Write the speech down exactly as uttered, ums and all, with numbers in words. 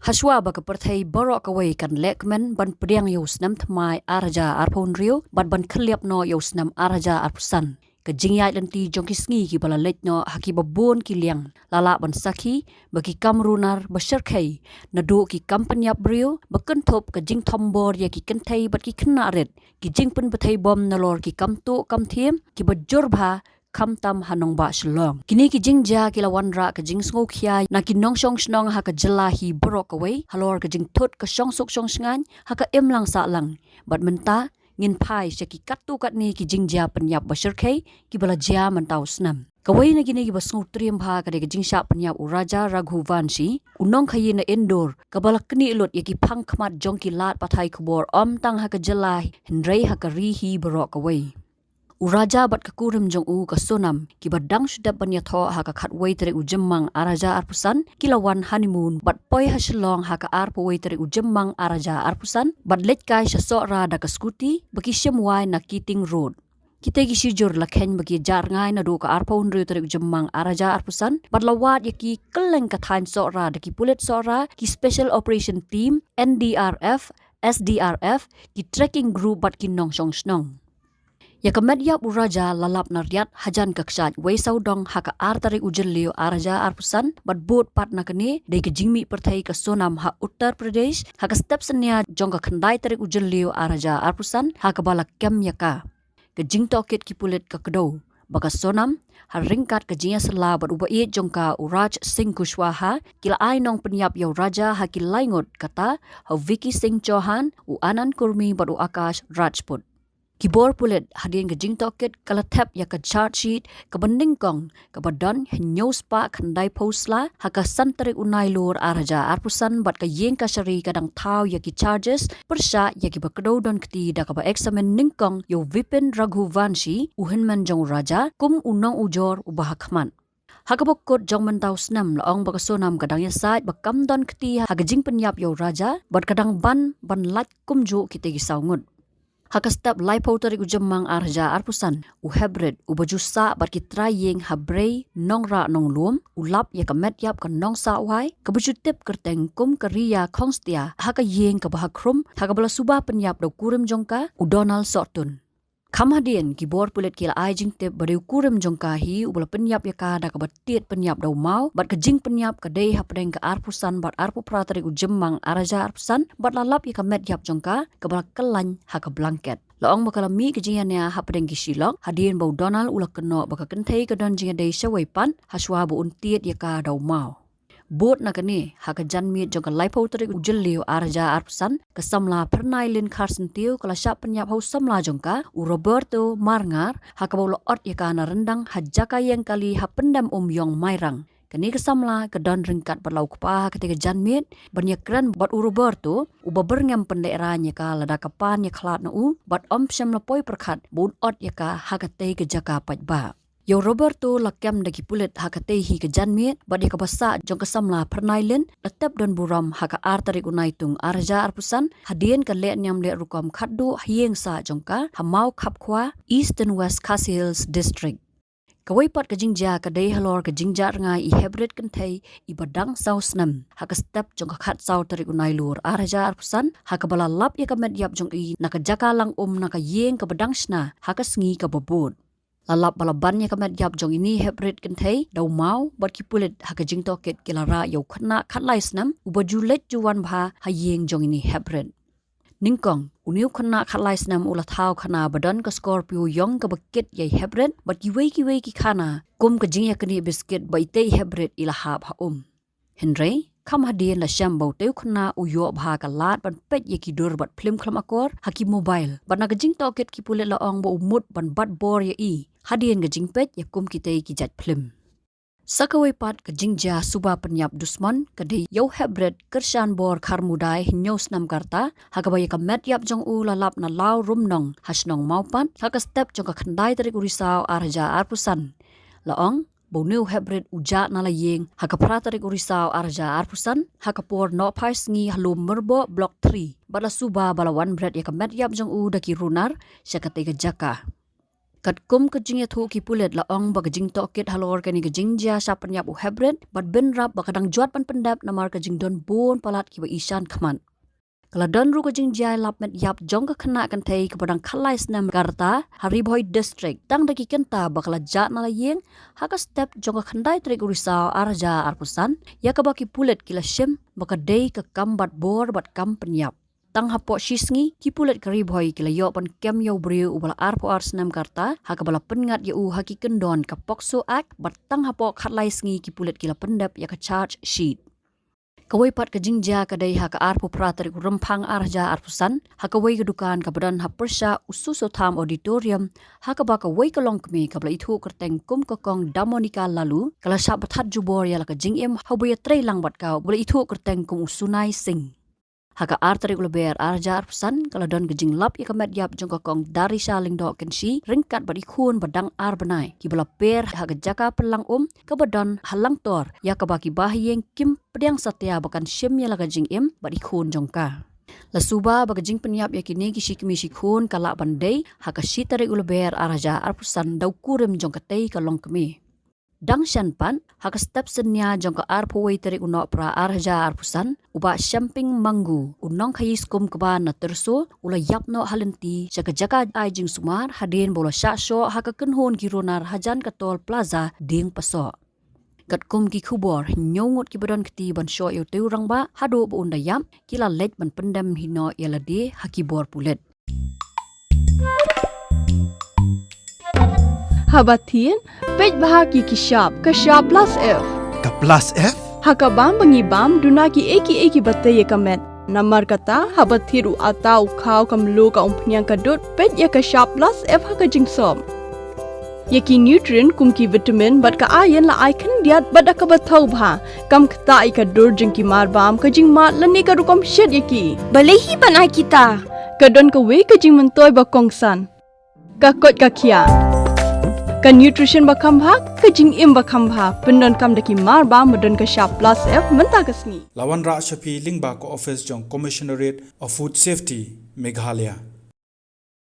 Hashwa ba ka pyrthei baroh kawei kan lehkmen ban pdiang ïa u snem thymmai ar hajar arphew hynriew bad ban khylliap noh ïa u snem ar hajar arphew san, ka jingïaid lynti jong ki sngi kiba la leit noh ha kiba bun ki liang la lah ban sakhi ba ki kam runar ba shyrkhei, naduh ki kam pynïap briew ba kynthup ka jingthombor ïa ki kynthei bad ki khynnah rit, ki jingpynbthei bom nalor ki kam tuh kam thiem kiba jur bha, khamtam ha nongbah Shillong. Kine ki jingjia ki la wanrah ka jingsngewkhia na ki nongshong shnong ha ka jylla hi baroh kawei halor ka jingthut ka shongsuk shongshngaiñ ha ka imlang sahlang. Bad mynta ngin phai sha ki katto katne ki jingjia pynïap ba shyrkhei kiba la jia mynta u snem. Kawei na kine kiba sngewtriem bha ka dei ka jingshah pynïap u Raja Raghuvanshi, u nongkhaïi na Indore, kaba la knieh lut ïa ki phang khmat jong ki lad pathai khubor ym tang ha ka jylla hynrei ha ka ri hi baroh kawei. U Raja bad ka kurim jong u ka Sonam, kiba dang shu dep ban ïathoh ha ka khatwei tarik u Jymmang ar hajar arphew san, ki la wan honeymoon bad poi ha Shillong ha ka arphew wei tarik u Jymmang ar hajar arphew san bad leit kai sha Sohra da ka scooty ba ki shim wai na Keating Road. Kita ki shijur la kheiñ ba ki jah rngai naduh ka arphew hynriew tarik u Jymmang ar hajar arphew san bad la wad ïa ki kylleng ka thaiñ Sohra da ki pulit Sohra, ki Special Operation Team, N D R F, S D R F, ki trekking group bad ki nongshong shnong. Ïa ka met ïap u Raja la lap na riat hajan ka kshaid wei sawdong ha ka ar tarik u Jylliew ar hajar arphew san bad bud pat na kane dei ka jingmih pyrthei ka Sonam ha Uttar Pradesh ha ka step synñia jong ka khyndai tarik u Jylliew ar hajar arphew san ha kaba la kem ïa ka. Ka jingtohkit ki pulit ka kdew ba ka Sonam, ha ryngkat ka jingïasylla bad uba ïeit jong ka u Raj Singh Kushwaha, ki la ai nongpynïap ïa u Raja ha ki laingut kata ha u Vicky Singh Chauhan, u Anand Kurmi bad u Akash Rajput. Ki bor pulit hadien ka jingtohkit ka la thep ïa ka charge sheet kaba nyngkong kaba don hynñiew spah khyndaiphew sla ha ka san tarik u Nailur ar hajar arphew san bad ka ïing kashari ka dang thaw ïa ki charges pyrshah ïa kiba kdew don kti da kaba eksamin nyngkong ïa u Vipin Raghuvanshi, u hynmen jong u Raja, kum u nongujor uba ha khmat. Ha kaba kut jong mynta u snem la ong ba ka Sonam ka dang ïasaid ba kam don kti ha ka jingpynïap ïa u Raja bad ka dang ban ban lait kumjuh kita ki saw ngut. Ha ka step laiphew tarik u Jymmang ar hajar arphew san, u Hebrid uba ju sah bad ki trai ïing ha Brei Nongrah Nonglum, u lap ïa ka met ïap ka nongsah wai kaba ju tip kyrteng kum ka Ria Khongstia ha ka ïing kaba ha Khrum ha kaba la suba pynïap da u kurim jong ka u Donald Sohtun. Kham hadien ki bor pulit ki la ai jingtip ba dei u kurim jong ka hi uba la pynïap ïa ka da kaba tied pynïap da u maw bad ka jingpynïap ka dei hapdeng ka arphew san bad arphew phra tarik u Jymmang ar hajar arphew san bad la lap ïa ka met ïap jong ka kaba la kyllaiñ ha ka blanket. La ong ba ka la mih ka jingïania hapdeng ki shi lok hadien ba u Donald u la kynnoh ba ka kynthei ka don jingïadei shawei pat hashwa ba un tied ïa ka da u maw. Bud na kane, ha ka janmiet jong ka laiphew tarik u Jylliew ar hajar arphew san, ka samla Phyrnailin Kharsyntiew ka la shah pynïap ha u samla jong ka u Roberto Marngar ha kaba u la ot ïa ka na ryndang ha jaka ïeng kali ha Pyndem Umïong Mairang. Kane ka samla ka don ryngkat bad la u kpa ha katei ka janmiet ban ïakren bad u Roberto uba byrngem pynlehraiñ ïa ka lada ka pan ïakhlad na u bad ym shym la poi pyrkhat ba un ot ïa ka ha katei ka jaka paidbah. Ïa u Roberto la kem da ki pulit ha katei hi ka janmiet bad ïa kaba sah jong ka samla Phyrnailin la tep don burom ha ka ar tarik u Naitung ar hajar arphew san hadien ka leh niam leh rukom khatduh ha ïing sah jong ka ha Mawkhapkhwa, Eastern West Khasi Hills District. Kawei pat ka jingjia ka dei halor ka jingjah rngai i Hebrid kynthei iba dang saw snem ha ka step jong ka khatsaw tarik u Nailur ar hajar arphew san ha kaba la lap ïa ka met ïap jong i na ka jaka lang um na ka ïing kaba dang shna ha ka sngi kaba bud. La lap ba la ban ïa ka met ïap jong ine i Hebrid kynthei da u maw bad ki pulit ha ka jingtohkit ki la rah ïa u khynnah khatlai snem uba ju leit ju wan bha ha ïing jong ine i Hebrid. Nyngkong, une u khynnah khatlai snem u la thaw khana ba don ka Scorpio ïong kaba kit ïa i Hebrid bad kiwei kiwei ki khana kum ka jingïaknieh biskit ba itei i Hebrid i la hap ha um. Hynrei kham hadien la shem ba utei u khynnah u ïoh bha ka lad ban peit ïa ki dur bad phlim khlem akor ha ki mobile bad na ka jingtohkit ki pulit la ong ba u mut ban bat bor ïa i hadien ka jingpeit ïa kum kitei ki jait phlim. Sa kawei pat ka jingjia suba pynïap dusmon ka dei ïa u Hebrid Kyrshanbor Kharmudai hynñiew snem ka rta ha kaba ïa ka met ïap jong u la lap na Law Rumnong ha shnong Mawpat ha ka step jong ka khyndai tarik u Risaw ar hajar arphew san. La ong ba une u Hebrid u jah na la ïing ha ka phra tarik u Risaw ar hajar arphew san ha ka por nohphai sngi ha Lum Myrboh Block three bad la suba ba la wan bret ïa ka met ïap jong u da ki runar sha katei ka jaka. Katkum ka jingïathuh ki pulit la ong ba ka jingtohkit halor kane ka jingjia shah pynïap u heh brit bad bynrap ba ka dang jot ban pyndep namar ka jingdon bun palat kiba ishan khmat. Ka la don ruh ka jingjia ïalap met ïap jong ka khynnah kynthei kaba dang khatlai snem ka rta ha Ri Bhoi District tang da ki kynta ba ka la jah na la ïing ha ka step jong ka khyndai tarik u Risaw ar hajar arphew san, ïa kaba ki pulit ki la shim ba ka dei ka kam bat bor bad kam pynïap. Tang hapoh shi sngi ki pulit ka Ri Bhoi ki la ïoh ban kem ïa u briew uba la arphew ar snem ka rta ha kaba la pynngat ïa u ha ki kyndon ka POCSO Act bad tang hapoh khatlai sngi ki pulit ki la pyndep ïa ka charge sheet. Kawei pat ka jingjia ka dei ha ka arphew phra tarik u Rymphang ar hajar arphew san, ha kawei ka dukan kaba don ha pyrshah u Soso Tham Auditorium, ha kaba kawei ka longkmie kaba la ithuh kyrteng kum ka Kong Damonika Laloo ka la shah bthad jubor ïa la ka jingim haba ïatrei lang bad ka uba la ithuh kyrteng kum u Sunai Singh. Ha ka ar tarik u Lber ar hajar arphew san ka la don ka jinglap ïa ka met ïap jong ka Kong Darisha Lyngdoh Kynshi ryngkat bad i khun ba dang ar bnai kiba la per ha ka jaka pynlang um kaba don ha Langtor, ïa kaba ki bahaïing kim pdiang satia ba kan shim ïa la ka jingim bad i khun jong ka. La suba ba ka jingpynïap ïa kine ki shi kmie shi khun ka lah ban dei ha ka shi tarik u Lber ar hajar arphew san da u kurim jong katei ka longkmie. Dang shen pat, ha ka step synñia jong ka arphew wei tarik u Nohprah ar hajar arphew san, u Bah Shemping Mangu, u nongkhaïi skum kba na Tyrso, u la ïap noh ha lynti sha ka jaka ai jingsumar hadien ba u la shah shoh ha ka kynhun ki runar hajan ka Toll Plaza, Diengpasoh. Katkum ki khubor, hynñiew ngut kiba don kti ban shoh ïa utei u rangbah haduh ba un da ïap ki la leit ban pyndem hi noh ïa lade ha ki bor pulit. Haba thied, peit bha ïa ki shap, ka shap plus F. Ka plus F? Ha ka bam ba ngi bam, duna kiei kiei kiba tei ïa ka met. Namar kata, haba thied u atta, u khaw, ka mluh, ka umphniang, ka dud, peit ïa ka shap plus F ha ka jingsop. Ïa ki nutrient kum ki vitamin bad ka iron la ai khyndiat bad da kaba thaw bha. Kam ktah ïa ka dur jong ki marbam, ka jingmad lane ka rukom shet ïa ki. Balei hi ban ai kita? Ka don kawei ka jingmyntoi ba kongsan. Ka koit ka khiah. Ka nutrition ba kham bha, ka jingim ba kham bha. Pyndonkam da ki marbam ba don ka shap plus F mynta ka sngi. La wanrah sha phi lyngba ka office jong Commissionerate of Food Safety, Meghalaya.